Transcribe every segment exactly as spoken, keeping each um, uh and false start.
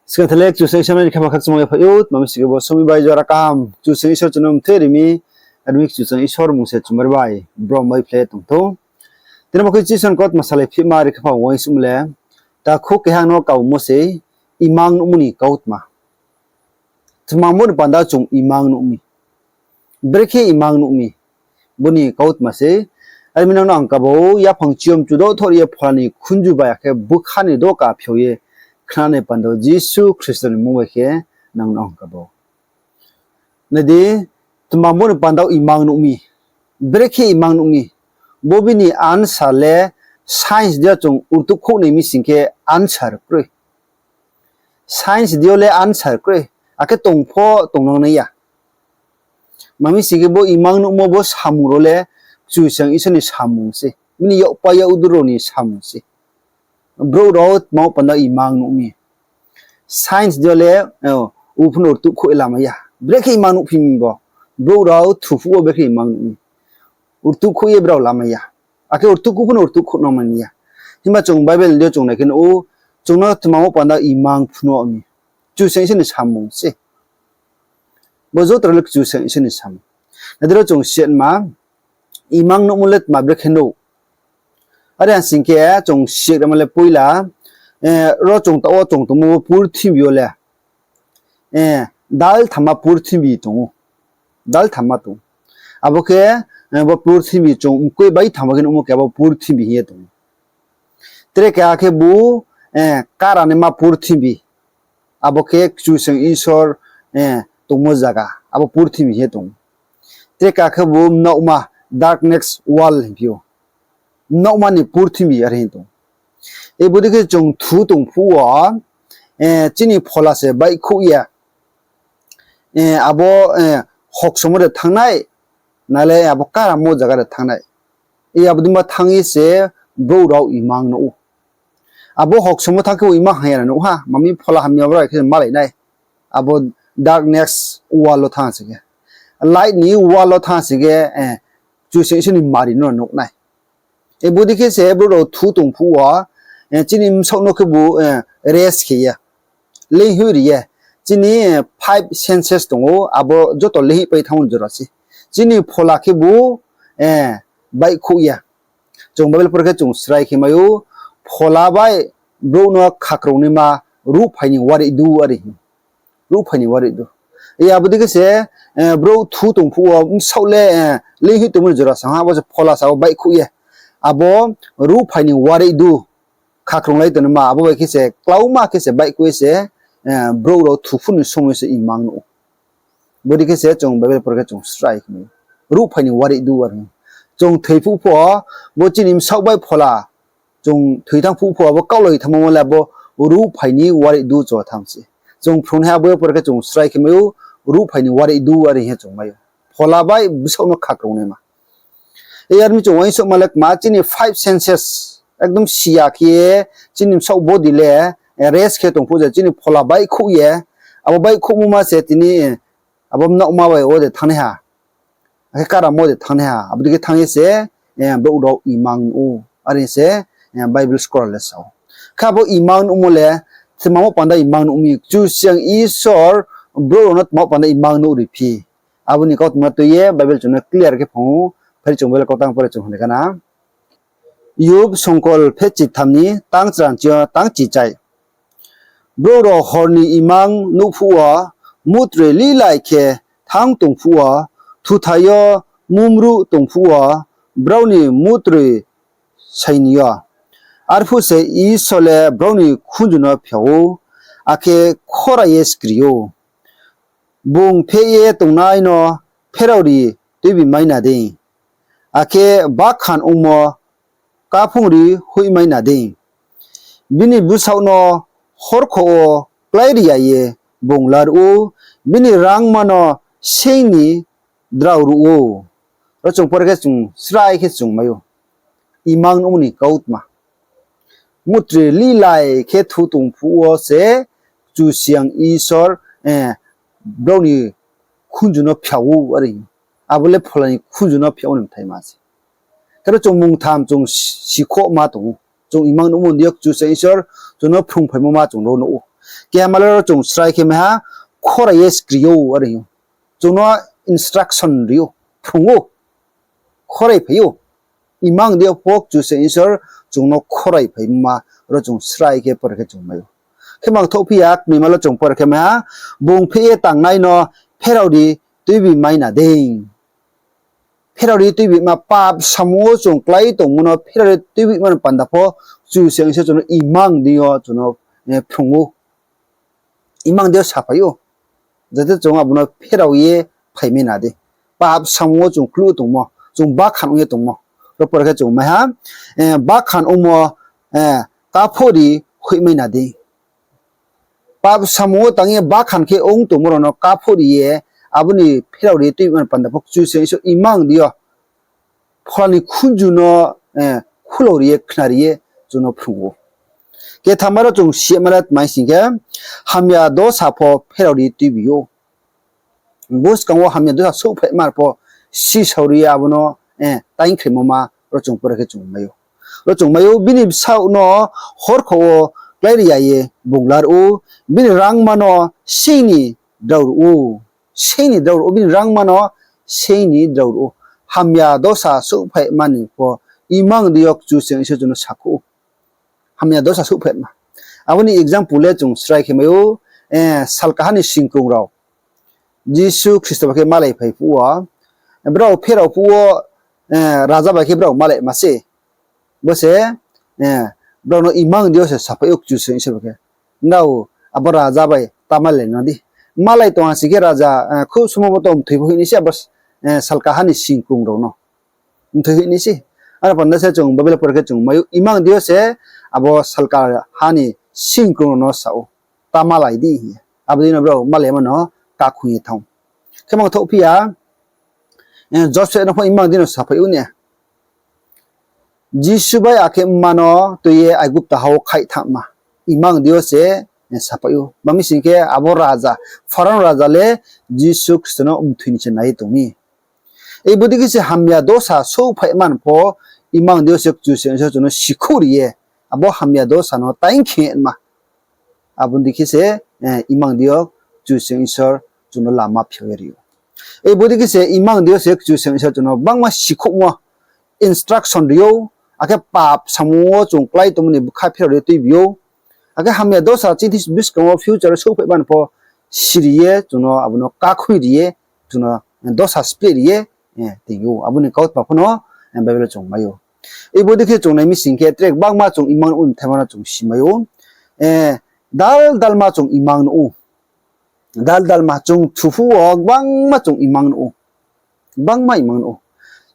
Skang thele Kchusoyang Isor ni khaphang khakchangmo yaphai ou, tma mi sing khe bo somoing bai jora kaham Kchusoyang Isor chung no mthe ri mi, aro mi Kchusoyang Isor mmung se chumari bai brom bai phlai ye tong thou. Tini bo khe Jisu ni kautma salai phima ri khaphang uaingsouhmo le, takhu keha no kaumo se, imang nuhmo ni kautma. Tma mo ni panda chung imang nuh mi. Brekhe imang nuh mi. Bo ni kautma se. Are mi nang no ang kabo yaphang chiyom chudo thor ye phola ni khunju bai akhe bkha ni doka phiao ye khnanai panda Jisu Khristo ni mmung bai khe nang no ang kabo. Nai di, tma bo ni panda imang nuh mi. Brekhe imang nuh mi. Bo bini answer le science dia chung urtuh khouh nai mi sing khe answer kroi. Science dio le answer kroi. Akhe tong pho tongnang nai ya. Tma mi sing khe bo imang nuhmo bo samung rao le Kchusoyang Isor ni samung se. Bini yakpa yakdur rao ni samung se. Brouh rao tma panda imang nuh mi. Science dio le, o, uphno urtuh khouh ye lamai ya. Brekhe imang nuhphi mi bo. Brouh rao thuphuh wo brekhe imang nuh mi. Urtuh khouh ye brao lamai ya. Akhe urtuh khouh phano urtuh khouh nangmai ya. Himba chung Bible dio chung nai khe nuh ou, chung no tma mo panda imang phnuh mi. Kchusoyang Isor ni samung se. Bo joto le Kchusoyang Isor ni samung. Nai di ro chung siatma, imang nuhmo le tma brekhe nuh. Are ha sing khe chung siatma le poila, ro chung taoh wo chung tongmo bo purthimbi yo le, dal thamma purthimbi tong ou. Dal thamma tong ou. Abo khe, bo purthimbi chung mkoih bai thamma khe nuhmo khe abo purthimbi hing ye tong ou. Tre keha khe bo, karanaima purthimbi. Abo khe Kchusoyang Isor tongmo zaga, abo purthimbi hing ye tong ou. Tre keha khe bo mnaohma, darkness world hingphi ou. Mnaohma ni purthimbi are hing tong ou. Bodei khe chung thu tong phuh wo, chini phola se baihkhouh ye, abo hoksomo de thanng nai, nale abo karamo zaga de thanng nai. Abo dei ma thanng ye se brouh rao imang nuh ou. Abo hoksomo thanng khe bo imang hamya nuh ha, mami phola hamya brao khe malai nai. Abo darkness world wo thanng se khe, light ni world wo thanng se khe, Kchusoyang Isor ni mari no nuh nai. Bodei khe se brouh rao thu tong phuh wo, chini bsaoh no khebu, rest khe ye, leinghoih ri ye, chini five senses tong ou, abo joto leinghoih pai thanngmo jora se. Chini phola khebu, baihkhouh ye. Chung Bible por khe chung srai khe mai ou, phola bai brouh no khakrungnaima ruhphai ni uarei du are hing. Ruhphai ni uarei du. Abo dei khe se, brouh thu tong phuh wo bsaoh le, leinghoih tongmo ni jora sa ha, abo se phola sa wo baihkhouh ye. Abo ruhphai ni uarei du, khakrunglai tongnaima, abo bai khe se klauma khe se baihkhouh ye se, brouh rao thu phuh ni somoi se imang nuh ou. Bodei khe se chung Bible por khe chung srai khe mai ou. Ruhphai ni uarei du are hing. Chung thoi phuh pho, bo chini bsaoh bai phola, chung thoi thanng phuh pho abo kaohlai thanngmo le abo ruhphai ni uarei du cho thanng se. Chung phrungnaiha bo por khe chung srai khe mai ou, ruhphai ni uarei du are hing ye chung mai ou. Phola bai bsaoh no khakrungnaima. Yar mi chung uaingsouhma le kma chini five senses ekdom siya khe ye chini bsaoh body le, rest khe tong phuh je chini phola baihkhouh ye, abo baihkhouhmo ma se tini, abo mnaohma bai wo de thanngnaiha, akhe karamo de thanngnaiha, abo dei khe thanng ye se, brouh rao imang nuh ou, are se, Bible scholar le sa ou. Khe abo imang nuhmo le, tma mo panda imang nuh mi, Kchusoyang Isor brouh rao no tma mo panda imang nuh ri phi. Abo ni kautma tui ye Bible chung no clear khe phang ou, phai chung Bible kautang pore chung hing kha na. Yob songkol phehchi tham ni tang chranchi yo tang chichai. Brouh rao hor ni imang nuh phuh wo, mutroi lilai khe thanng tong phuh wo, thuthai yo mumruh tong phuh wo, brao ni mutroi saini yo. Arphuh se Isor le brao ni khunju no phiao ou, akhe khorai ye skri ou. Bung pheh ye tongnai no pheraori tuibi mai na dei, akhe bakhan ongmo kaphungri hoihmai na dei. Bini bsaoh no horkhoh wo kláiri ya ye bung laruh ou, bini rangma no seing ni drao ruh ou. Ro chung pore khe chung srai khe chung mai ou. Imang nuhmo ni kautma. Mutroi lilai khe thu tong phuh wo se Kchusoyang Isor, brao ni khunju no phiao ou are. Abo le phola ni khunju no phiao ni bthai ma se. Khe ro chung mungtham chung sikhouhma tong ou. Chung imang nuhmo ni yo Kchusoyang Isor chung no phrungphaimo ma chung ro nuh ou. Keha ma le ro chung srai khe mai ha, khorai ye skri ou are ou. Chung no instruction ri ou, phrung ou, khorai phai ou. Imang di yo pho Kchusoyang Isor chung no khorai phaima ro chung srai khe pore khe chung mai ou. Khe mangthouh phi ya, kni ma le chung pore khe mai ha, bung phih ye tangnai no pherao ri tuibi mai na dei. Pherao ri tuibima pap samung wo chung klái tongmo no pherao ri tuibima ni panda pho Kchusoyang Isor chung no imang di yo chung no phrung ou. Imang di yo saphai ou. Jate chung abo no pherao ye phaimai na dei. Pap samung wo chung kluh tongmo, chung bakhan ong ye tongmo. Ro pore khe chung mai ha, bakhan ongmo, kaphouh ri hoihmai na dei. Pap samung wo tang ye bakhan khe ong tongmo rao no kaphouh ri ye, abo ni pherao ri tuimani panda pho Kchusoyang Isor imang di yo. Phola ni khunju no khulao ri ye, khnari ye, chung no phrung ou. Kethama ro chung sima le tma hing khe, hamya dosa pho pherao ri tuibi ou. Buskang wo hamya dosa souhphaima pho sisao ri ye abo no taingkhreimo ma ro chung pore khe chung mai ou. Ro chung mai ou, bini bsaoh no horkho wo kláiri ya ye bung laruh ou, bini rangma no seing ni drao ruh ou. Seing ni drao ruh ou, bini rangma no seing ni drao ruh ou. Hamya dosa souhphaima ni pho imang di yo Kchusoyang Isor chung no sakhouh ou. Hamya dosa souhphaima. Abo ni example le chung srai khe mai ou, salkaha ni singkrung rao Jisu Khristo bai khe malai phai phuh wo, brao pherao phuh wo, raja bai khe brao malaima se. Bo se, brao no imang di yo se saphai ou Kchusoyang Isor bai khe, nrao abo raja bai ta malai na di. Malai tong ha sing khe raja, khub somo bo to mthoi pho hoih nai se abo, salkaha ni singkrung rao no. Mthoi hoih nai se. Aro panda se chung Bible pore khe chung mai ou, imang di yo se abo salkaha ni singkrung rao no sa ou. Ta malai di hing ye. Abo dei no brao malaima no kakhui ye thanng ou. Khe mangthouh phi ya, Joseph no pho imang di no saphai ou ni. Jisu bai akhe mma no tui ye Aigupta ha wo khaih thanngma. Imang di yo se saphai ou. Tma mi sing khe abo raja, Pharao raja le Jisu Khristo no mthoi ni se nai ye tong mi. Bodei khe se hamya dosa souhphaima pho imang di yo se Kchusoyang Isor chung no sikhouh ri ye, abo hamya dosa no taing khe ma. Abo dei khe se, imang di yo Kchusoyang Isor chung no lama phiao ye ri ou. Bodei khe se imang di yo se Kchusoyang Isor chung no gbangma sikhouhmo instruction ri ou, akhe pap samung wo chung klái tongmo ni bkha pherao ri tuibi ou. Akhe hamya dosa chini buskang wo future wo souhphaima pho siri ye chung no abo no kakhui ri ye, chung no dosa spleh ri ye, tong ou. Abo ni kautma pho no Bible wo chung mai ou. Bodei khe chung nai mi sing khe tre gbangma chung imang nuh mthaima no chung si mai ou. Dal dalma chung imang nuh ou. Dal dalma chung thuphuh wo gbangma chung imang nuh ou. Gbangma imang nuh ou.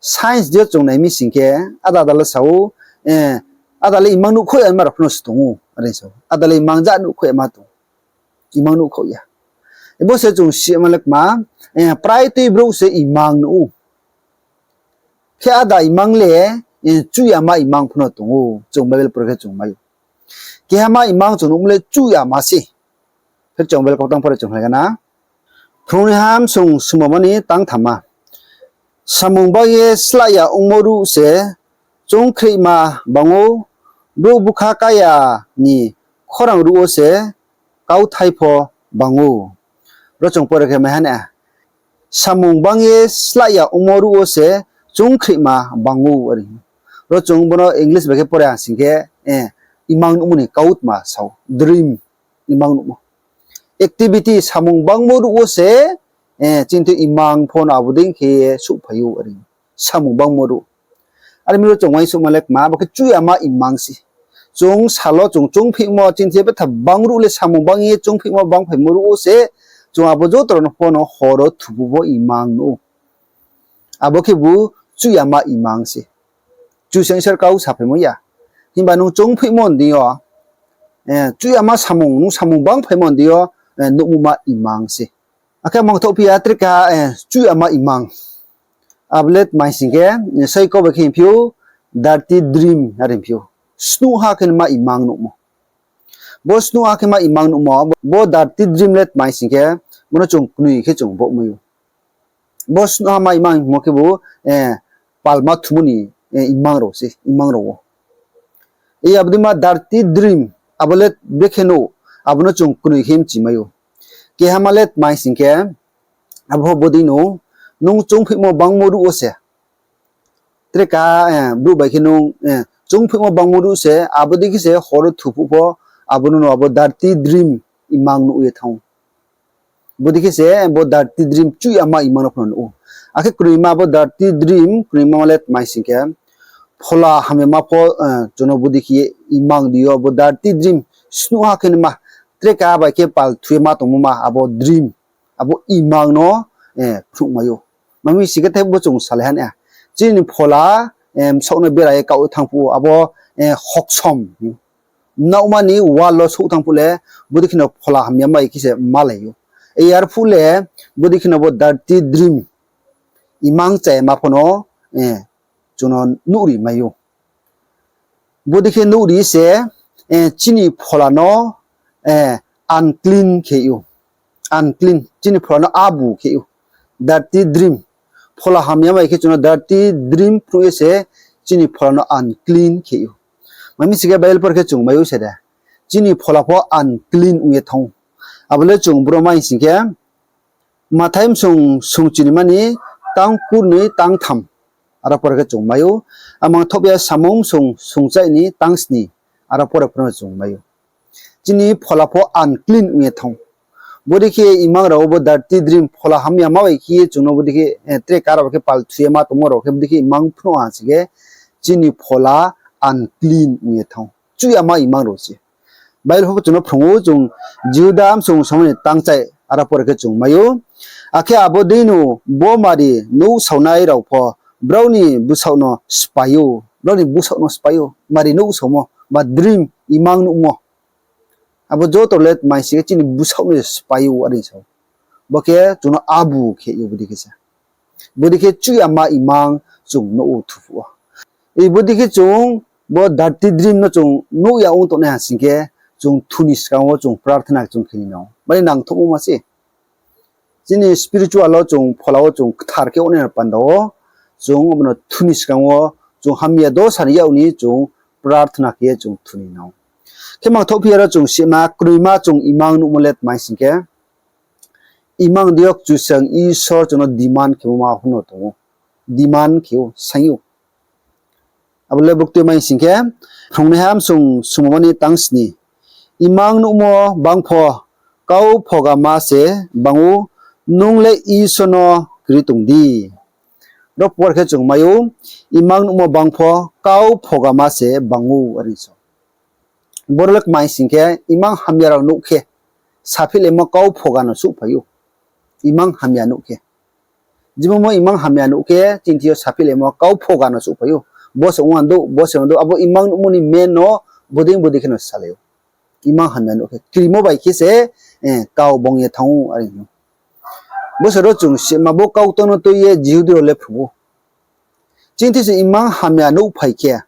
Science di yo chung nai mi sing khe, ada ada le sa ou, ada le imang nuhkhaoh ya ma rao pho no se tong ou, are sa ou. Ada le imang ja nuhkhaoh ya ma tong. Imang nuhkhaoh ya. Bo se chung sima le kma, prai tui brouh se imang nuh ou. Khe ada imang le, chuh yama imang pho no tong ou, chung Bible pore khe chung mai ou. Kehama imang chung nuhmo le chuh yama se. Khe chung Bible kautang pore chung khlai gana. Phrung ni ham sung sumoma ni tang thamma. Samung bang ye slah ya ongmo ruh se choungkhreihma bang ou, brouh bkha kaya ni khorang ruh wo se kauthai pho bang ou. Ro chung pore khe mai ha na. Samung bang ye slah ya ongmo ruh wo se choungkhreihma bang ou are. Ro chung bo no English bai khe pore ha sing khe, imang nuhmo ni kautma sa ou, dream, imang nuhmo. Activity samung bangmo ruh wo se, chini thing imang pho no abo dei khe ye souhphai ou are. Samung bangmo ruh. Are mi ro chung uaingsouhma le kma, bo khe chuh yama imang se. Chung sal wo chung choungphihmo, chini thing betha bang ruh le samung bang ye choungphihmo bangphaimo ruh wo se, chung abo joto rao no pho no hor wo thubu bo imang nuh ou. Abo khebu chuh yama imang se. Kchusoyang Isor kau saphaimo ya. Himba nung choungphihmo ni deing yo, chuh yama samung, nung samung bangphaimo ni deing yo, nuhmo ma imang se. Akhe mangthouh phi ya tre keha, chuh yama imang. Abo le tma hing sing khe, soi kau bai khe hingphi ou, dirty dream are hingphi ou. Snuhha khe ma imang nuhmo. Bo snuhha khe ma imang nuhmo, bo dirty dream le tma hing sing khe, bo no chung knoi khe chung bohmai ou. Bo snuhha ma imang hingmo khebu, palma thumo ni, imang rao se, imang rao wo. Abo dei ma dirty dream, abo le brekhe no, Abo no chung knoi khe mchimai ou. Keha ma le tma hing sing khe, abo bodei no, nung choungphihmo bangmo ruh wo se. Tre ka, brouh bai khe nung, choungphihmo bangmo ruh se, abo dei khe se hor wo thuphuh pho, abo no no abo dirty dream imang nuh ye thanng ou. Bodei khe se bo dirty dream, chuh yama imang no phano nuh ou. Akhe knoima bo dirty dream knoima ma le tma hing sing khe, phola hamyama pho, chung no bodei khe imang di yo bo dirty dream snuh ha khe naima, tre ka bai khe pal thu ye ma tongmo ma abo dream, abo imang no phnuhmai ou. Tma mi sing khe thebo chung salai ha na. Chini phola, bsaoh no bera ye kaoh ye thanng phuh wo abo, hoksom, mnaohma ni wall wo souh thanng phuh le, bodei khe no phola hamyama bai khe se malai ou. Yar phuh le, bodei khe no bo dirty dream, imang chayama pho no, chung no nuhri mai ou. Bodei khe nuhri se, chini phola no, unclean khe ou. Unclean, chini phola no abu khe ou. Dirty dream. Phola hamyama bai khe chung no dirty dream phnuh ye se chini phola no unclean khe ou. Tma mi sing khe Bible por khe chung mai ou se de. Chini phola pho unclean ong ye thanng ou. Abo le chung bro ma hing sing khe, Mathai bsung sungchinima ni tang kurnoi tang tham, aro por khe chung mai ou. Amang thohphi ya Samung bsung sungchai ni tang sni, aro por khe pho no chung mai ou. Chini phola pho unclean ong ye thanng ou. Bodei khe imang rao bo dirty dream phola hamyama bai khe ye chung no bodei khe, tre ka rao khe pal thu ye ma tongmo rao khe bodei khe imang phnuh ha sing khe, chini phola unclean ong ye thanng ou. Chuh yama imang rao se. Bible pho chung no phrung ou, chung Jihuda bsung songma ni tangchai, aro por khe chung mai ou. Akhe abo deino bo mari nuhsaonai rao pho brao ni bsaoh no sphái ou, brao ni bsaoh no sphái ou, mari nuhsaomo, ba dream, imang nuhmo. Abo joto le tma hing sing khe chini bsaoh no sphái ou are sa ou. Bo khe chung no abu khe ou bodei khe se. Bodei khe chuh yama imang chung nuh ou thuphuh wo. Bodei khe chung bo dirty dream no chung nuh ya ong tongnai ha sing khe, chung thu ni skang wo chung prarthana chung khe ni nang. Mani nangthouhmo ma se. Chini spiritual wo chung phola wo chung kthar khe ongnai no panda wo, chung abo no thu ni skang wo, chung hamya dosa ni yak ni chung prarthana khe ye chung thu ni nang. Khe mangthohphi ya ro chung sima knoima chung imang nuhmo le tma hing sing khe, imang deing yo Kchusoyang Isor chung no demand khemo ma hing no tong ou. Demand khe ou, saing ou. Abo le buktui ma hing sing khe, phrungnaiha bsung sungmoma ni tang sni. Imang nuhmo bang pho, kau phogama se bang ou, nung le Isor no kri tong di. Ro por khe chung mai ou, imang nuhmo bang pho, kau phogama se bang ou are sa ou. Boro le tma hing sing khe, imang hamya rao nuh khe, saphihlaimo kau phoga no souhphai ou. Imang hamya nuh khe. Jibongmo imang hamya nuh khe, chini thing yo saphihlaimo kau phoga no souhphai ou. Bo se ongdouh, bo se ongdouh, abo imang nuhmo ni men no bodei bodei khe no salai ou. Imang hamya nuh khe, krimo bai khe se, kau bong ye thanng ou are hing ou. Bo se ro chung sima bo kautang no tui ye Jihudi rao le phrung ou. Chini thing se imang hamya nuhphai khe,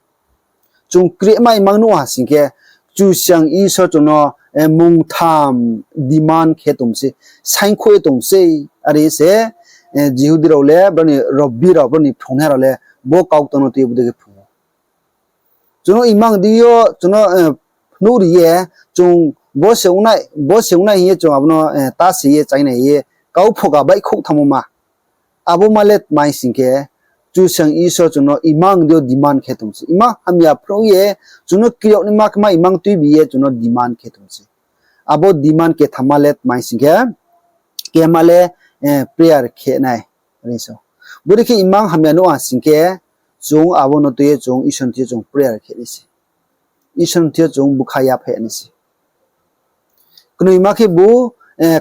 chung krima imang nuh ha sing khe, Kchusoyang Isor chung no, mungtham demand khe tong se, saingkhoih ye tong se, are se, Jihudi rao le, brao ni rabbi rao, brao ni phrungnai rao le, bo kautang no tui ye bodei khe phrung ou. Chung no imang deing yo, chung no, phnuh ri ye, chung bo se ongnai, bo se ongnai hing ye chung abo no, ta se ye, chainai ye, kau phoga baihkhouh thanngmo ma. Abo ma le tma hing sing khe, Kchusoyang Isor chung no imang deing yo demand khe tong se. Imang hamya phnuh ye, chung no kri yag naima khe ma imang tuibi ye chung no demand khe tong se. Abo demand ketham ma le tma hing sing khe, kema le, prayer khe nai, are sa ou. Bodei khe imang hamya nuh ha sing khe, chung abo no tui ye chung Isor ni thing yo chung prayer khe nai se. Isor ni thing yo chung bkha yaphai nai se. Knoima khe bu,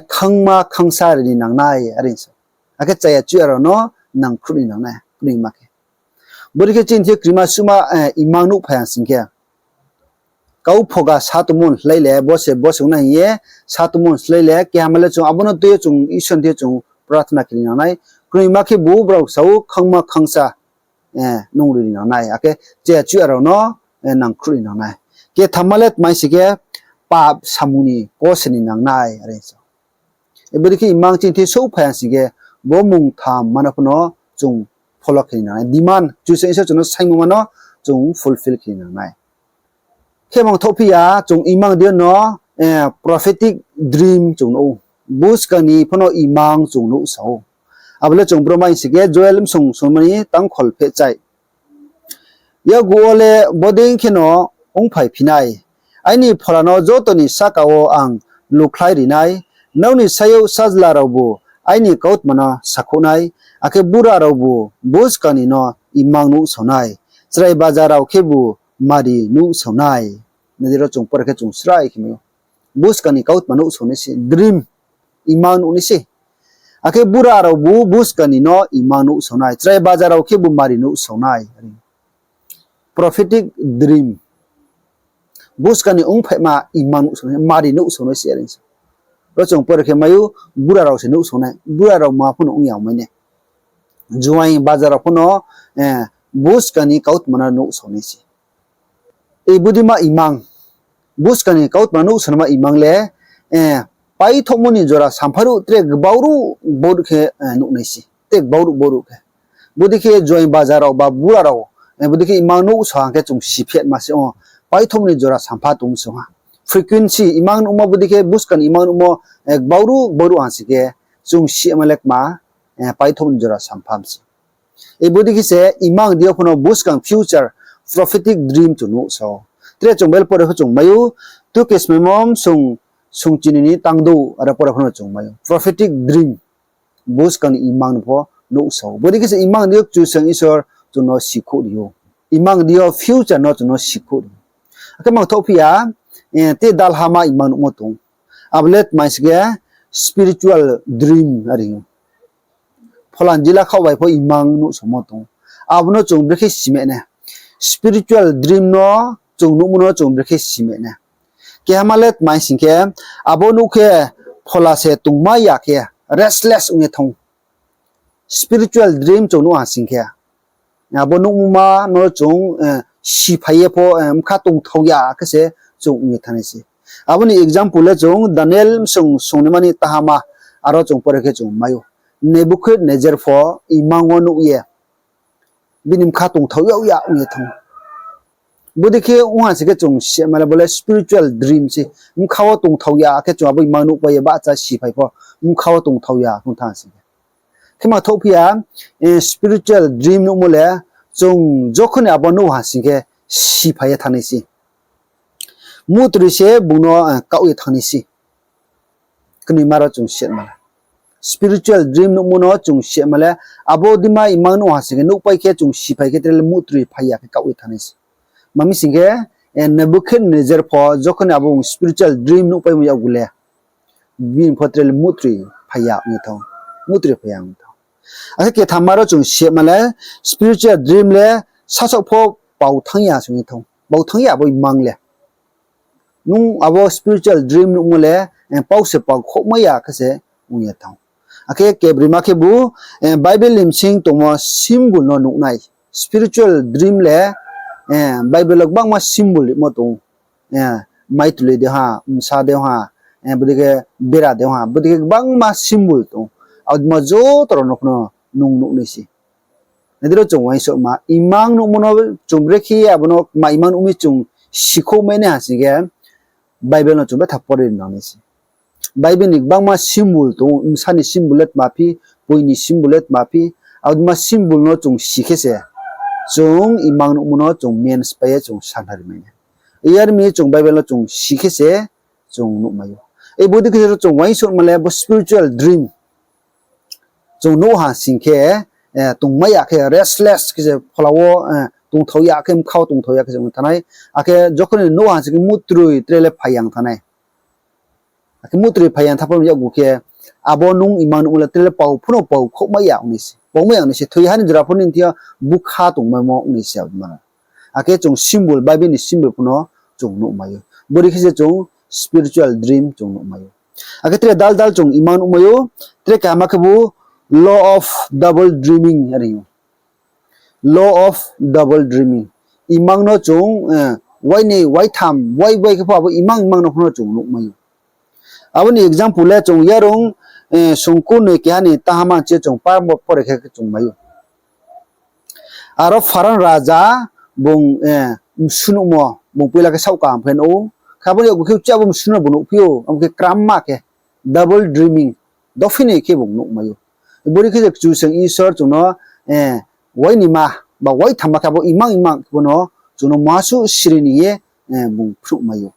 khangma khangsa ri ni nang nai are sa ou. Akhe chaya chuya rao no nangkhruh ni nang nai knoima khe. Bodei khe chini thing yo krima suhma, imang nuhphai ha sing khe, kau phoga sa tongmo slái le, bo se, bo se ongnai hing ye, sa tongmo slái le, kehama le chung abo no tui ye chung Isor ni thing yo chung prarthana khe ni nang nai. Knoima khe bu brao sa ou khangma khangsa, nung ri ni nang nai. Akhe chaya chuya rao no, nangkhruh ni nang nai. Ketham ma le tma hing sing khe, pap samung ni kose ni nang nai are sa ou. Bodei khe imang chini thing yo souhphai ha sing khe, bo mungtham ma no pho no chung follow khe ni nang nai. Demand, Kchusoyang Isor chung no saingmo ma no chung fulfill khe ni nang nai. Khe mangthohphi ya, chung imang deing yo no, prophetic dream chung nuh ou. Buskang ni pho no imang chung nuhsao ou. Abo le chung bro mai sing khe Joel bsung sungma ni tangkhol phehchai. Yakgu wo le bodei kheno ongphaiphi nai, aini phola no joto ni sahka wo ang lukhlai ri nai, nrao ni sayouh sajla raobu aini kautma no sakhouh nai, akhe bura raobu buskang ni no imang nuhsao nai, chrai baja rao khebu mari nuhsao nai. Nai di, ro chung pore khe chung srai khe mai ou. Buskang ni kautma nuhsao nai se, dream, imang nuh nai se. Akhe bura raobu buskang ni no imang nuhsao nai, chrai baja rao khebu mari nuhsao nai. Prophetic dream. Buskang ni ongphaima imang nuhsao nai, mari nuhsao nai se are se. Ro chung pore khe mai ou, bura rao se nuhsao nai, bura rao ma pho no ong ya mai nai. Juaing baja rao pho no buskang ni kautma no nuhsao nai se. Bodei ma imang, buskang ni kautma nuhsao naima imang le paithohmo ni jora sampha ruh tre gbau ruh gbau ruh khe nuh nai se, tre gbau ruh gbau ruh khe. Bodei khe juaing baja rao ba bura rao, bodei khe imang nuhsao ha khe chung siphetma se o, paithohmo ni jora sampha tong se ha. Frequency, imang nuhmo bodei khe buskang ni imang nuhmo gbau ruh gbau ruh ha sing khe, chung sima le kma, paithohmo ni jora sampha se. Bodei khe se imang di yo pho no buskang future prophetic dream chung nuhsao. Tre chung Bible pore pho chung mai ou, two Kings maimo bsung, sungchini ni tangdouh, aro pore pho no chung mai ou prophetic dream. Buskang ni imang no pho nuhsao. Bodei khe se imang di yo Kchusoyang Isor chung no sikhouh ri ou. Imang di yo future no chung no sikhouh ri ou. Akhe mangthohphi ya, te dalhama imang nuhmo tong. Abo le tma hing sing khe spiritual dream are ou. Phola ni jila khaoh bai pho imang nuhsaomo tong. Abo no chung brekhe sima nai. Spiritual dream no chung nuhmo no chung brekhe sima nai. Kehama le tma hing sing khe, abo nuh khe phola se tongmai ya khe restless ong ye thanng ou. Spiritual dream chung nuh ha sing khe, abo nuhmoma no chung siphai ye pho bkha tongthao ya khe se chung ong ye thanng nai se. Abo ni example le chung Daniel bsung sungnaima ni tahama, aro chung pore khe chung mai ou. Nebukadnezar pho imang wo nuh ye bini bkha tongthao yag ya ong ye thanng ou. Bodei khe ong ha sing khe chung sima le bo le spiritual dream se. Bkha wo tongthao ya khe chung abo imang nuhpai ye bahcha siphai pho bkha wo tongthao ya ong thanng sing khe. Khe mangthohphi ya, spiritual dream nuhmo le chung jokhon ni abo nuh ha sing khe siphai ye thanng nai se. Muhtroi se bung no kaoh ye thanng nai se. Knoima ro chung sima le spiritual dream nuhmo no chung sima le, abo deima imang nuh ha sing khe nuhpai khe chung siphai khe tre le muhtroi phai ya khe kaoh ye thanng nai se. Tma mi sing khe, Nebukadnezar pho jokhon ni abo spiritual dream nuhpaimo yakgu le, bini pho tre le muhtroi phai ya ong ye thanng, muhtroi phai ya ong ye thanng. Akhe kethama ro chung sima le, spiritual dream le sasaoh pho pau thanng ya se ong ye thanng, pau thanng ya abo imang le. Nung abo spiritual dream nuhmo le, pau se pau khouhmai ya khe se ong ye thanng. Akhe kebrima khebu, Bible ni bsing tongmo symbol no nuh nai. Spiritual dream le Bible wo gbangma symbol rimo tong ou. Maitoloi de ha, bsa de ha, bodei khe bera de ha, bodei khe gbangma symbol tong ou. Abo deima joto rao no pho no nung nuh nai se. Nai di ro chung uaingsouhma, imang nuhmo no chung brekhe ye abo no kma imang nuh mi chung sikhouhmai nai ha sing khe, Bible no chung betha pore ri nang nai se. Bible ni gbangma symbol tong ou, bsa ni symbol le tma phi, poi ni symbol le tma phi, abo deima symbol no chung si khe se, chung imang nuhmo no chung means pai ye chung sanari mai nai. Yar mi chung Bible no chung si khe se, chung nuhmai ou. Bodei khe se chung uaingsouhma le bo spiritual dream chung nuh ha sing khe, tongmai ya khe restless khe se phola wo, tongthao ya khe, bkha wo tongthao ya khe se ong thanng nai. Akhe jokhon ni nuh ha sing khe muhtroi tre le phai ya ong thanng nai. Akhe muhtroi phai ya ong thanng pho yakgu khe, abo nung imang nuhmo le tre le pau pho no pau khouhmai ya ong nai se, paumai ya ong nai se, thoi ha ni jora pho ni thing yo bkha tongmaimo ong nai se abo deima. Akhe chung symbol, Bible ni symbol pho no chung nuhmai ou. Bodei khe se chung spiritual dream chung nuhmai ou. Akhe tre dal dal chung imang nuhmai ou, tre kaham khebu law of double dreaming are ou. Law of double dreaming. Imang no chung, wainoi, waitham, wai wai khe pho abo imang imang no pho no chung nuhmai ou. Abo ni example le chung yarung, sungkurnoi keha ni tahama chi chung par pore khe chung mai ou. Aro Pharan raja bung, msu nuhmo, bung poila khe saoh kaham phe nuh ou, Khe abo ni yakgu khe uchih abo msu no bung nuhphi ou, abo khe kramma khe, double dreaming, dophinoi khe bung nuhmai ou. Bodei khe se Kchusoyang Isor chung no, eh, uainima, ba uaithamma khe abo imang imang khe bo no chung no muasuh siri ni ye, eh, bung phnuhmai ou.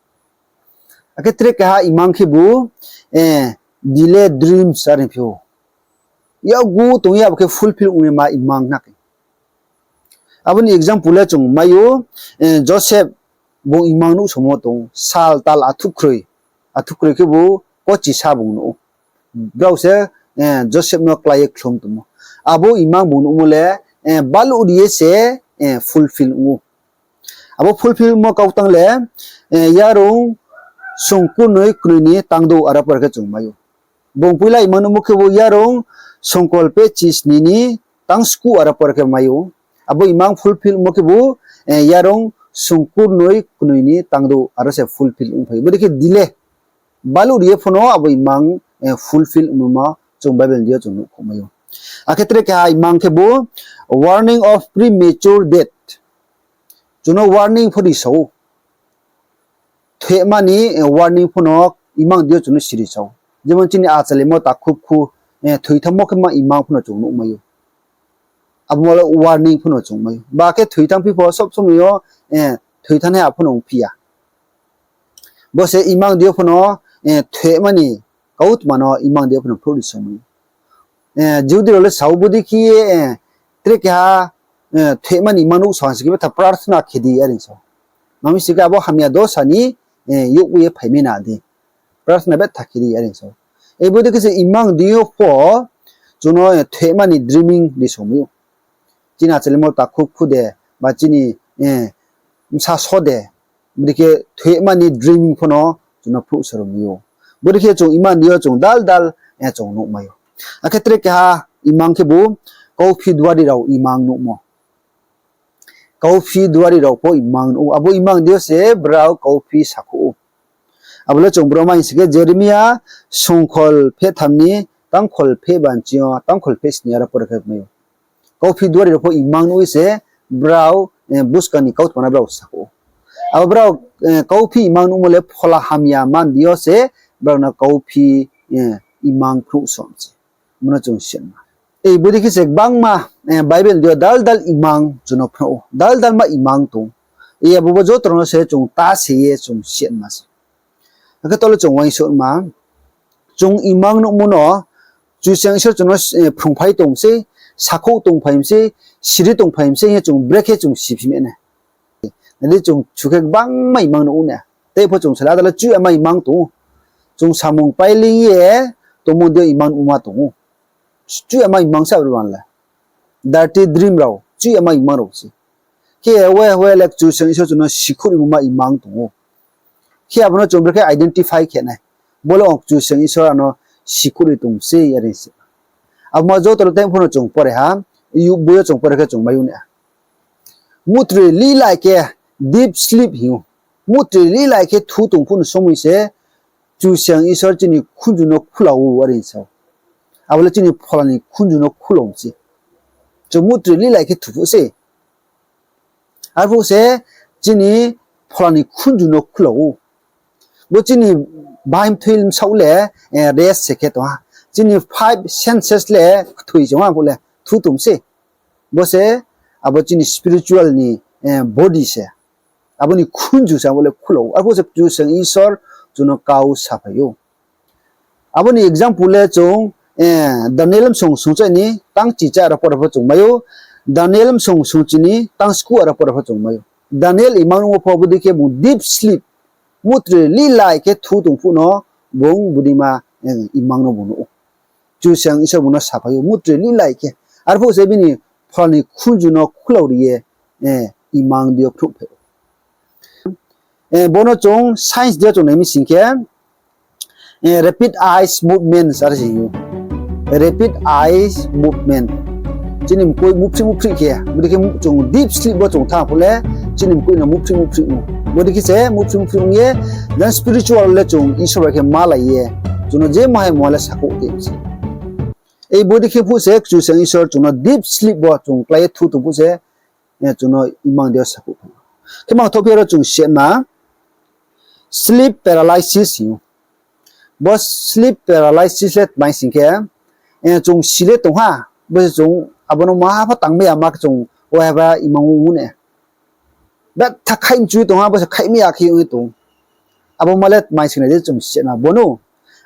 Akhe tre keha imang khebu, eh, delay dreams are phi ou. Yakgu tong ye abo khe fulfill ongnaima imang na khe. Abo ni example le chung mai ou, eh, Joseph bung imang nuhsaomo tong, sal tal athuhkroi, athuhkroi khebu kochisa bung nuh ou. Brao se, eh, Joseph no klái ye khlum tongmo. Abo imang bung nuhmo le, eh, baluh ri ye se, eh, fulfill ong ou. Abo fulfill mo kau tang le, eh, yarung sungkurnoi knoi ni tangdouh aro por khe chung mai ou. Bung poila imang nuhmo khebu yarung sungkol pehchisni ni tangskuh aro por khe mai ou. Abo imang fulfill mo khebu, eh, yarung sungkurnoi knoi ni tangdouh aro se fulfill ongphai ou. Bodei khe delay, baluh ri ye pho no abo imang, eh, fulfill ongmo chung Bible deing yo chung nuhkhouhmai ou. Akhe tre keha imang khebu warning of premature death. Chung no warning pho ri sa ou. Thoima ni, eh, warning pho no imang deing yo chung no siri sa ou. Jemon chini achalaimo takhu khu, eh, thoi thanngmo khe ma imang pho no chung nuhmai ou. Abo le warning pho no chung mai ou. Ba khe thoi thanngphi pho sob somoi yo, eh, thoi thanngnai ha pho no ongphi ya. Bo se imang deing yo pho no, eh, thoima ni kautma no imang deing yo pho no phnuh ri sa ou. Eh, Jihudi rao le sa ou bodei khe ye, eh, tre keha, eh, thoima ni imang nuhsao ha se khe betha prarthana khe di are sa ou. Mami si khe abo hamya dosa ni, eh, youh ye phaimai na di. Prarthana betha khe di are sa ou. Ei bodei khe se imang deing yo pho chung no, eh, thoima ni dreaming ri sa ou. Chini achalaimo takhu khu de, ba chini, eh, bsa so de, bodei khe thoima ni dreaming pho no chung no phnuh sa ri ou. Bodei khe chung imang deing yo chung dal dal, eh, chung nuhmai ou. Akhe tre keha imang khebu kauphi duari rao imang nuhmo. Kauphi duari rao pho imang nuh ou. Abo imang deing yo se brao kauphi sakhouh ou. Abo le chung bro mai si khe Jeremia sungkhol phehtham ni tangkhol phehba ni ching yo tangkhol phehsni aro por khe mai ou. Kauphi duari rao pho imang nuh ye se brao, eh, buskang ni kautma no brao sakhouh ou. Abo brao, eh, kauphi imang nuhmo le phola hamya man deing yo se brao no kauphi, eh, imang phnuh sa ou se. Bo no chung siatma. Ei bodei khe se gbangma, eh, Bible deing yo dal dal imang chung no phnuh ou. Dal dal ma imang tong. Ei abo bo joto rao no se chung ta se ye chung siatma se. Akhe tole chung uaingsouhma. Chung imang nuhmo no, Kchusoyang Isor chung no, eh, phrungphai tong sei, sakhouh tongphai mi sei, siri tongphai mi sei hing ye chung brekhe chung siphi mai nai. Nai di chung chu khe gbangma imang nuh ou na. Tei pho chung sala dala chuh yama imang tong ou. Chung samung pailing ye tongmo deing yo imang nuhma tong ou. Chuh yama imang se abo le. Dirty dream rao, chuh yama imang rao se. Khe we, we le Kchusoyang Isor chung no sikhouh rimo ma imang tong ou. Khe abo no chung brekhe identify khe nai. Bo le ong Kchusoyang Isor ano sikhouh ri tong sei are se. Abo ma joto le tei pho no chung pore ha, Iyub boi yo chung pore khe chung mai ou na. Mutroi lilai khe deep sleep hing ou. Mutroi lilai khe thu tong phuh ni somoi se Kchusoyang Isor chini khunju no khula ou are sa ou. Abo le chini phola ni khunju no khula ou se. Chung mutroi lilai khe thu phuh se. Arphuh se chini phola ni khunju no khula ou. Bo chini bahai mthoi bsaoh le, eh, rest se khe tong ha. Chini five senses le kthoi se ong ha, arphuh le thu tong se. Bo se abo chini spiritual ni, eh, body se. Abo ni khunju se abo le khula ou. Arphuh se Kchusoyang Isor chung no kau saphai ou. Abo ni example le chung, eh, Daniel bsung sungchi ni tang chicha aro por pho chung mai ou. Daniel bsung sungchi ni tang sku aro por pho chung mai ou. Daniel imang nuh wo pho bodei khe bung deep sleep, mutroi lilai khe thu tong phuh no bung bodeima, eh, imang no bung nuh ou. Kchusoyang Isor bung no saphai ou mutroi lilai khe. Arphuh se bini phola ni khunju no khula ri ye, eh, imang deing yo phnuhphai ou. Eh, bo no chung science deing yo chung nai mi sing khe, eh, rapid eye movement are se hing ou. Rapid eye movement. Chini mkoih muphri muphri khe, bodei khe chung deep sleep wo chung thanng phuh le, chini mkoih no muphri muphri ong ou. Bodei khe se muphri muphri ong ye, jang spiritual le chung Isor bai khe malai ye, chung no je mahai muha le sakhouh tei se. Ei bodei khe phuh se Kchusoyang Isor chung no deep sleep wo chung klái ye thu tong phuh se, eh, chung no imang deing yo sakhouh phai ou. Khe mangthoh phi aro chung siatma, sleep paralysis hing ou. Bo sleep paralysis le tma hing sing khe, chung si le tong ha, bo se chung abo no maha pho tangmai ya ma khe chung waiha ba imang ong ou ne. Betha khaih mchu ye tong ha, bo se khaihmai ya khe ong ye tong. Abo ma le tma hing sing nai di chung si na bo no.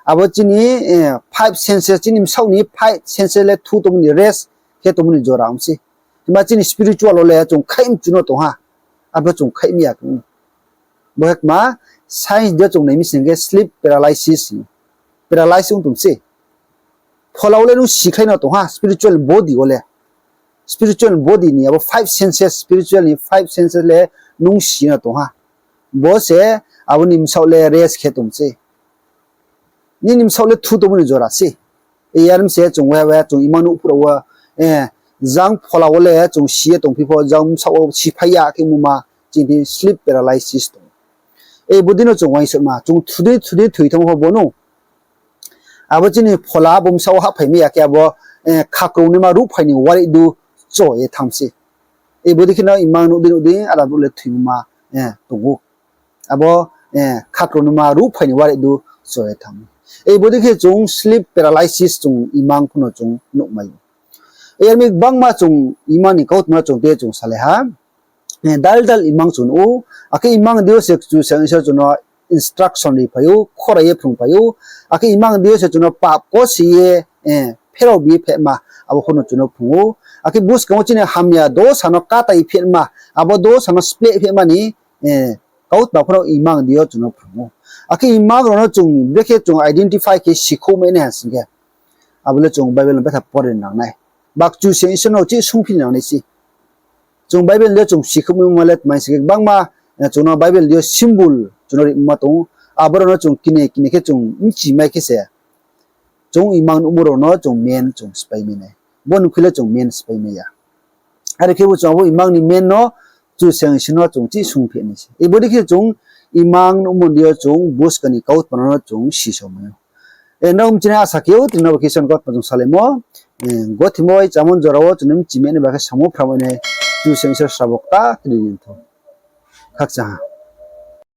Abo chini five senses, chini bsaoh ni five senses le thu tongmo ni, rest khe tongmo ni jora ong se. Himba chini spiritual wo le chung khaih mchu no tong ha, abo chung khaihmai ya khe ong. Bo khe kma, science de chung nai mi sing khe sleep paralysis, paralysis ong tong se. Phola wo le nung sikhlai no tong ha, spiritual body wo le. Spiritual body ni abo five senses, spiritual ni five senses le nung si no tong ha. Bo se abo ni bsaoh le rest khe tong se. Nini bsaoh le thu tongmo ni jora se. Yar mi se chung waiha waiha chung imang nuh phuh rao wo, jang phola wo le chung si ye tongphi pho, jang bsaoh wo siphai ya khe mungma, chini sleep paralysis tong. Bodei no chung uaingsouhma, chung thudei thudei thoi thanngmo pho bo no. Abo chini phola abo bsaoh wo hahphai mai ya khe abo khakrungnaima ruhphai ni wareih du cho ye thanng se. Bodei khe no imang nuh dei nuh dei, ada brouh le thoima tong ou. Abo khakrungnaima ruhphai ni wareih du cho ye thanng. Bodei khe chung sleep paralysis chung imang pho no chung nuhmai ou. Yar mi gbangma chung imang ni kautma no chung te chung salai ha. Dal dal imang chung nuh ou, akhe imang deing yo se Kchusoyang Isor chung no instruction ri phai ou, khorai ye phrung phai ou, akhe imang deing yo se chung no pap kose ye pherao bi ye phehma, abo pho no chung no phrung ou. Akhe buskang wo chini hamya dosa no katai phehma, abo dosa no spleh phehma ni kautma pho no imang deing yo chung no phrung ou. Akhe imang rao no chung brekhe chung identify khe sikhouhmai nai ha sing khe, abo le chung Bible no betha pore nang nai. Ba Kchusoyang Isor no chih sungphi nang nai se. Chung Bible deing yo chung sikhouhmaimo le tma hing sing khe, gbangma chung no Bible deing yo symbol chung no rimo ma tong ou. Abo rao no chung kini kini khe chung bchimai khe se, chung imang nuhmo rao no chung men chung spái mai nai. Bo ni khui le chung men spái mai ya. Are khebu chung abo imang ni men no Kchusoyang Isor no chung chih sungphi nai se. Bodei khe chung imang nuhmo deing yo chung buskang ni kautma no chung sisao mai ou. Nrao mchinai asa khe ou, tini no bo khe Isor ni kautma chung salaimo. Gothimo bai chámo jora wo chung no bchimai nai ba khe samo phramai nai Kchusoyang Isor srabo kta tini ni thou. Khakchang ha.